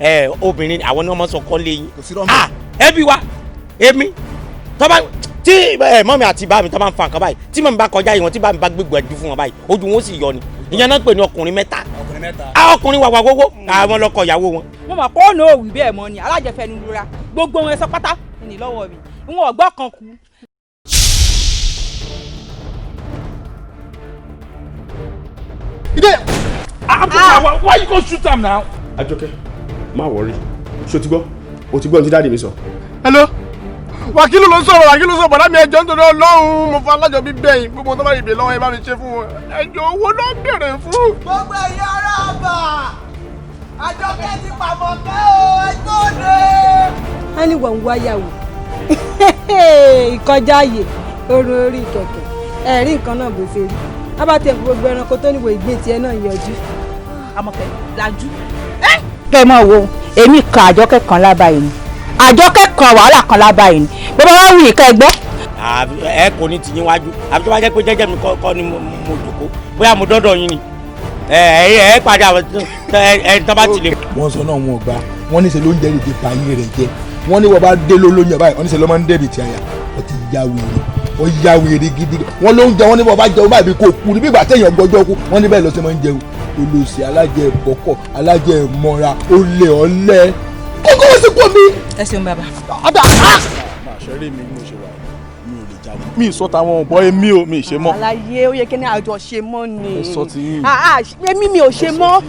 Ẹ obìnrin àwọn ni wọ́n máa ń sọ kọ́ lé yín. Ah, ẹbí wa, èmi tọ́ba tí ẹ mọ́mi àti bá mi tọ́ bá ń fa nǹkan báyìí, tí mọ́mi bá kọjá yìí, wọn tí bá mi bá gbégbó ẹ̀jú fún wọn báyìí, ojú wọn ó sì yọ ni. Ìyẹn náà pè ní ọkùnrin mẹ́ta. Ọkùnrin mẹ́ta. Ah, ọkùnrin wàwà gbogbo àwọn lọkọ ìyàwó wọn. Mo mọ̀ pé ọ̀nà òwì bẹ́ẹ̀ mọ́ ni alájẹfẹ́nu lura gbogbo wọn sọ pátá ní lọ́wọ́ mi, wọn ọgbọ́n kan kú. Ide! Ah, why you go shoot am now? Àjọkẹ́, má worry. Ṣé o ti gbọ́? O ti gbọ́ ohun tí daddy mi sọ. Hello, wàkìlù ló ń sọ̀rọ̀, wàkìlù sọ̀rọ̀. Bọ̀dá mi, ẹjọ́, nítorí Ọlọ́run, mo fa alájọ bí bẹ́yìn gbogbo tó bá rí ibè lọ́wọ́, ẹ bá mi ṣe fún wọn. Ẹjọ́, owó ló ń bèrè fún. Gbogbo ẹ̀yin ará àbà, Àjọkẹ́ ti pàmò kẹ́ o, ẹgbẹ́ òde. Wọ́n ní wọ́n ń wáyàwó ìkọjá ààyè orun orí kẹ̀kẹ́ ẹ̀rí nǹkan náà bó ṣe rí wọ́n bá tẹ̀ gbogbo ẹranko tó níwò ìgbín tiẹ̀ náà yọjú. Àmọ̀kẹ́ lajú. Kẹ́ ẹ mọ̀ wo èmi kan, Àjọkẹ́ kan lábàá yìí ni Àjọkẹ́ kan, wàhálà kan lábàá yìí ni bàbá wa wù yìí ká ẹ gbọ́. Ẹ kò ní tìyín wájú, àbí tó bá jẹ́ pé jẹ́jẹ́ mi kọ́ ni mo jòkó, bóyá mo dọ́dọ̀ yín ni ẹ ẹ ẹ padà ẹ ẹ tó bá ti lè. Wọ́n sọ náà, wọn ò gbà. Wọ́n ní ṣe ló ń jẹ́ èdè payé rẹ̀ jẹ́. Wọ́n ní wọ́n bá dé lólóyún báyìí, wọ́n ní ṣe ló máa ń dẹ̀bi tí a yà. Wọ́n ti ya wèrè, wọ́n ya wèrè gidi. Wọ́n ló ń jẹ, wọ́n ní wọ́n bá jẹun báyìí bí kò kú ní bí ìgbà téèyàn gbọ́jọ́ kú. Wọ́n ní bẹ́ẹ̀ ló ṣe máa ń jẹun. Olùsí alájẹ ìbọ̀kọ̀, alájẹ ìmọ̀ra, olè ọ̀lẹ kókó wọ́n sì kú mi. Ẹ ṣeun bàbá. Máa ṣeré mi bí mo ṣe wà, mi ò lè jalè. Mi ì sọ táwọn ọ̀bọ, èmi ò mi ì ṣe mọ́. Àlàyé ó yẹ kí ní àjọ ṣe mọ́ ni. Ẹ sọ ti yín. Ah, ah, èmi mi ò ṣe mọ́.